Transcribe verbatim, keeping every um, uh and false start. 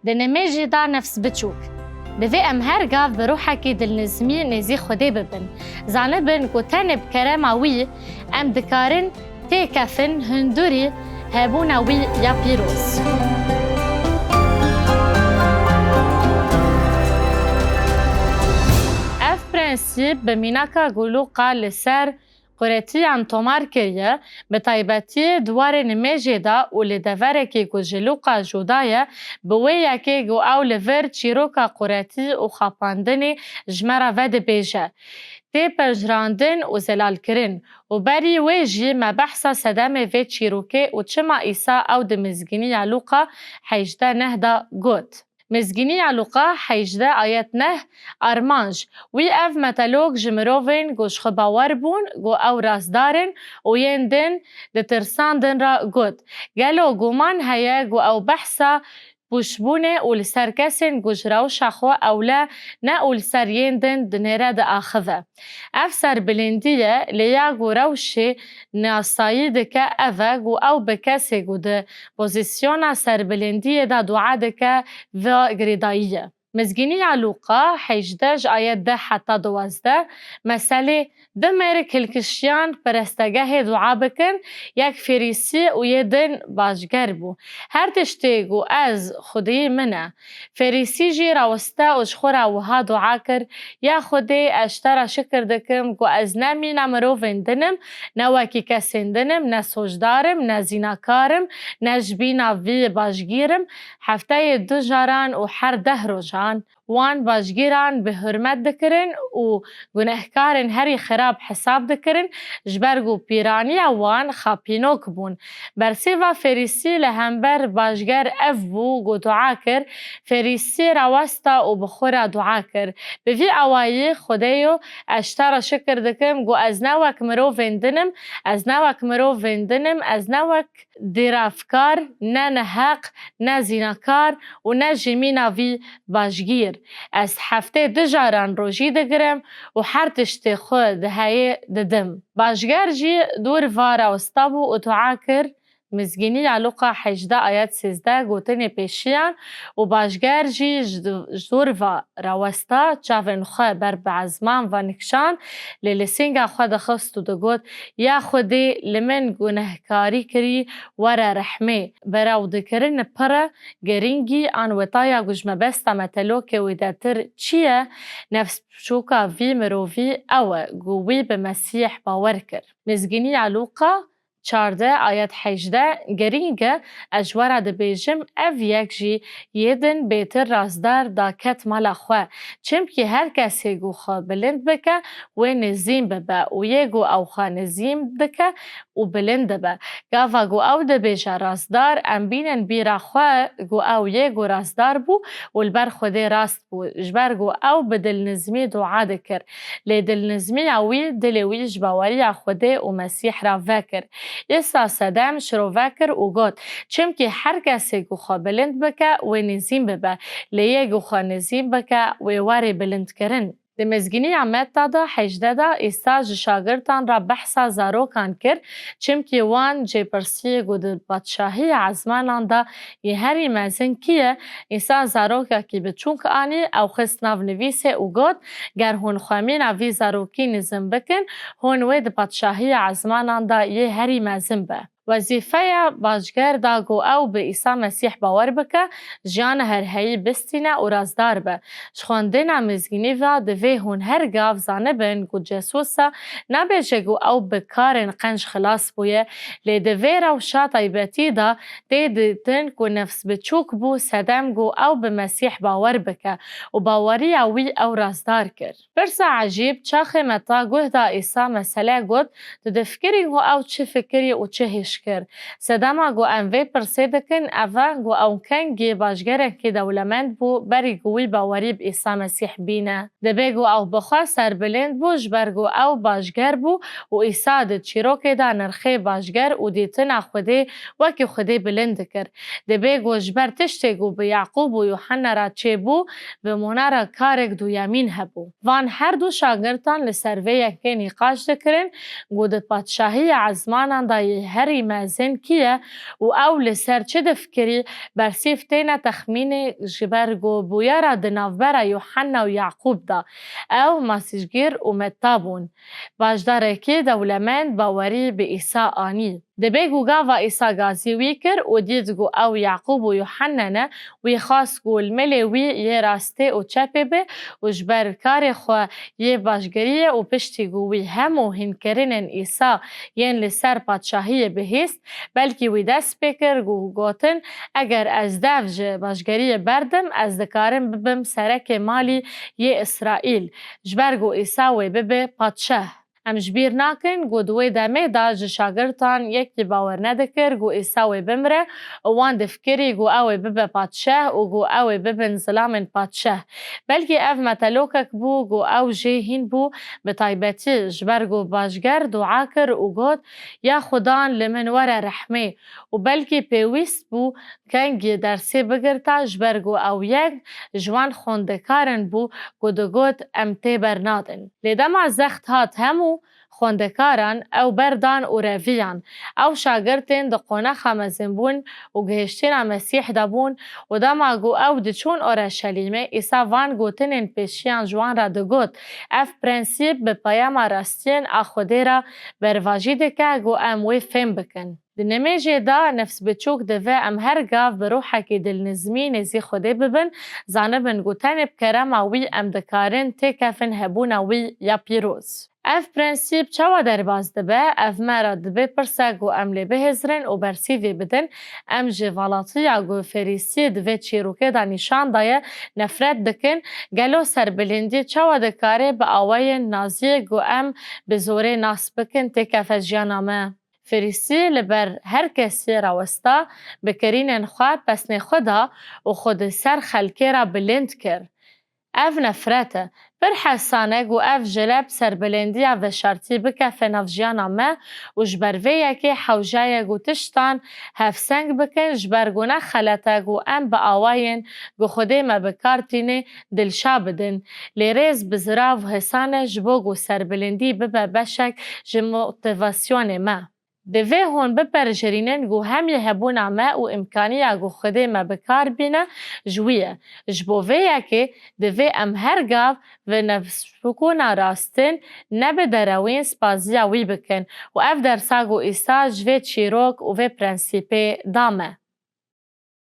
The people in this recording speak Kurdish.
Di nimêjê de nefs biçûk. Divê em her gav bi ruhekî dilnizmî nêzî Xwedê bibin. Zanibin ku tenê bi kerema wî em dikarin têkefin hundirî hebûna wî ya pîroz. Ev prensîp bi mînaka ku Lûqa li ser quretiyan tomar kiriye, bi taybetî di warê nimêjê de û li deverekî ku ji Lûqa cuda ye, bi wê yekê ku ew li vir çîroka quretî û xapandinê ji me re vedibêje, tê pejirandin û zelalkirin. Û berî wê jî me behsa sedemê vê çîrokê û çima Îsa ew di Mizgîniya Lûqa hejdeh neh de got. Mizgîniya Lûqa hejdeh ayet neh, armanc. Wî ev metelok ji mirovên ku ji xwe bawer bûn ku ew rastdar in û yên din ditirsandin re got. Gelo guman heye ku ew behsa pûçbûnê û li ser kesên ku ji rewşa xwe ewle ne û li ser yên din dinêre diaxive? Ev serbilindî ye, lê ya ku rewşê nasayî dike ev e ku ew bi kesê ku di pozîsyona serbilindiyê de dua dike, ve girêdayî ye. Mizgîniya Lûqa hejdeh ji ayet deh heta duwazdeh, meselê du mêrik hilkiştiyan perestegehê dua bikin, yek Ferîsî û yê din bajger bû. Her tiştê ku ez Xwedî min e. Ferîsî jî raweste û ji xwe re wiha dua kir, Ya Xwedê, ez ji te re şikir dikim ku ez ne mîna mirovên din im, ne wekî kesên din im, ne sojdar im, ne zînakar im, ne ji bîna vî bajgîr im. Hefteyê du caran û her deh rojan wan bajgîran bi hurmet dikirin û gunehkarên herî xirab hesab dikirin, ji ber ku pîraniya wan xapînok bûn. Bersêva Ferîsî li hember bajger ev bû ku dua kir, Ferîsî rawesta û bi xwe re dua kir, Bi vî awayî, Xwedêyo, ez ji te re şikir dikim ku ez ne wek mirovên din im, ez ne wek mirovên din im, ez ne wek dîravkar, ne neheq, ne zînakar û ne jî mîna vî bajgîr. Ez heftê du caran rojî digirim û her tiştê xwe diheyê didim. Bajger jî dûr va rawesta bû û dua kir, Mizgîniya Lûqa hejdeh ayet sêzdeh, gotinê pêşiyan, û bajger jî ji, ji dûr va rawesta, çavên xwe ber bi ezman ve nikşand, lê li sînga xwe dixist û digot, Ya Xwedê, li min gunehkarî kirî, were rehmê. Berawdikirin pir e, girîngî an wetaya ku ji mebesta metelokê wêdetir çi ye? Nefsbiçûka vî mirovî ew e ku wî bi Mesîh bawer kir. Mizgîniya Lûqa çardeh ayet hejdeh, girîng e, ez ji we re dibêjim, ev yek jî yê din bêtir rastdar da ket mala xwe. Çimkî her kesê ku xwe bilind bike, wê nizîn bibe û yê ku ew xwe nizîn dike û bilind dibe. Gava ku ew dibêje rastdar, em bînin bîra xwe ku ew yê ku rastdar bû û li ber Xwedê rast bû, ji ber ku ew bi dilnizmî dua dikir. Lê dilnizmiya wî dilê wî ji baweriya Xwedê û Mesîh re vekir. Îsa sedem şirove kir û got, Çimkî her kesê ku xwe bilind bike, wê nizîn bibe, lê yê ku xwe nizîn bike, wê werê bilindkirin. Di Mizgîniya Metta de hejdeh de Îsa ji şagirtan re behsa zarokan kir, çimkî wan jê pirsî ku di Padşahiya Ezmanan de yê herî mezin kî ye? Îsa zarokekî biçûk anî, ew xist nav nivîsê û got, Ger hûn xwe mîna vî zarokî nizin bikin, hûn wê di Padşahiya Ezmanan de yê herî mezin be. Wezîfeya bajger da ku ew bi Îsa Mesîh bawer bike, jiyana herheyî bistîne û rastdar be. Ji xwendina mizgînî ve divê hûn her gav zanibin ku cesûsa nabêje ku ew bi karên qenc xilas bûye, lê di vê rewşa taybetî de tê dîtin ku nefsbiçûk bû sedem ku ew bi Mesîh bawer bike û baweriya wî ew rastdar kir. Pirsa ecîb, çaxê Metta guh da Îsa mesele got, Tu difikirî ku ew çi fikirî û çi hêş kir? Sedema ku em vê pirsê dikin, ev e ku ew kengî bajgerekî dewlemend bû, berî ku wî bawerî bi Îsa Mesîh bîne. Dibê ku ew bi xwe serbilind bû, ji ber ku ew bajger bû û Îsa di çîrokê de nirxê bajger û dîtina Xwedê wekî Xwedê bilind dikir. Dibê ku ji ber tiştê ku bi Yaqûb û Yuhanna re çêbû, bi Mona re karek duyemîn hebû. Van her du şagirtan li ser vê yekê nîqaş dikirin ku di Padşahiya Ezmanan de yê herî mezin kî ye û ew li ser çi difikirî, bersîv têne texmînê, ji ber ku bûyera di navbera Yuhanna û Yaqûb de ew masîjgîr û metta bûn. Bajdarekî dewlemend bawerî bi Îsa anî. Dibê ku gava Îsa gazî wî kir û dît ku ew Yaqûb û Yuhanna ne, wî xwest ku li milê wî yê rastê û çepê be û ji ber karê xwe yê bajgeriyê û piştî ku wî hemû hînkirinên Îsa yên li ser padşahiyê bihîst, belkî wî dest pê kir ku gotin, eger ez dev ji bajgeriyê berdim, ez dikarim bibim serekê malî yê Îsraîl, ji ber ku Îsa wê bibe padşah. Em ji bîr nakin ku di wê demê de ji şagirtan yekî bawer nedikir ku Îsa wê bimire û wan difikirî ku ew ê bibe padşah û ku ew ê bibin zilamên padşah. Belkî ev metelokek bû ku ew jê hîn bû, bi taybetî ji ber ku bajger dua kir û got, Ya Xudan li min were rehmê û belkî pêwîst bû kengî dersê bigirta ji ber ku ew yek ji wan xwendekarin bû ku digot, Em tê bernadin. Lê dema zext hat hemû xwendekaran, ew berdan û reviyan. Ew şagirtên di qonaxa mezinbûn û gihiştina Mesîh de bûn û dema ku ew diçûn Oreşelîmê, Îsa van gotinên pêşiyan ji wan re digot, Ev prensîp bi peyama rastiyên a Xwedê re bervajî dike ku em wê fêm bikin. Di nimêjê de nefsbiçûk divê em her gav bi ruhekî dilnizmî nêzî Xwedê bibin, zanibin ku tenê bi kerema wî em dikarin têkevin hebûna wî ya pîroz. Ev prensîp çawa derbas dibe? Ev me re dibe pirsek ku em lê bihêzirin û bersîvê bidin. Em ji valatiya ku Ferîsî di vê çîrokê de nîşan daye nefret dikin. Gelo serbilindî çawa dikare bi awayên naziyê ku em bi zorê nas bikin têkeve jiyana me? Ferîsî li ber her kesî rawesta, bi kirînên xwe pesnê xwe da û xwe di ser xelkê re bilind kir. Ev nefret e. Pir hesan e ku ev jile bi serbilindiya veşartî bikefe nav jiyana me û ji ber vê yekê hewce ye ku tiştan hevseng bikin, ji ber ku ne xelet e ku em bi awayên ku Xwedê me bi kar tîne dilşa bidin. Lê rêz bi zirav hesan e ji bo ku serbilindî bibe beşek ji motivasyonê me. Divê hûn biperjirînin ku hemî hebûna me û îmkaniya ku Xwedê me bi kar bîne ji wî ye. Ji bo vê yekê divê em her gav bi nefsbûkûna rastin, ne bi derewîn spaziya wî bikin û ev dersa ku Îsa ji vê çîrok û vê prensîpê da me.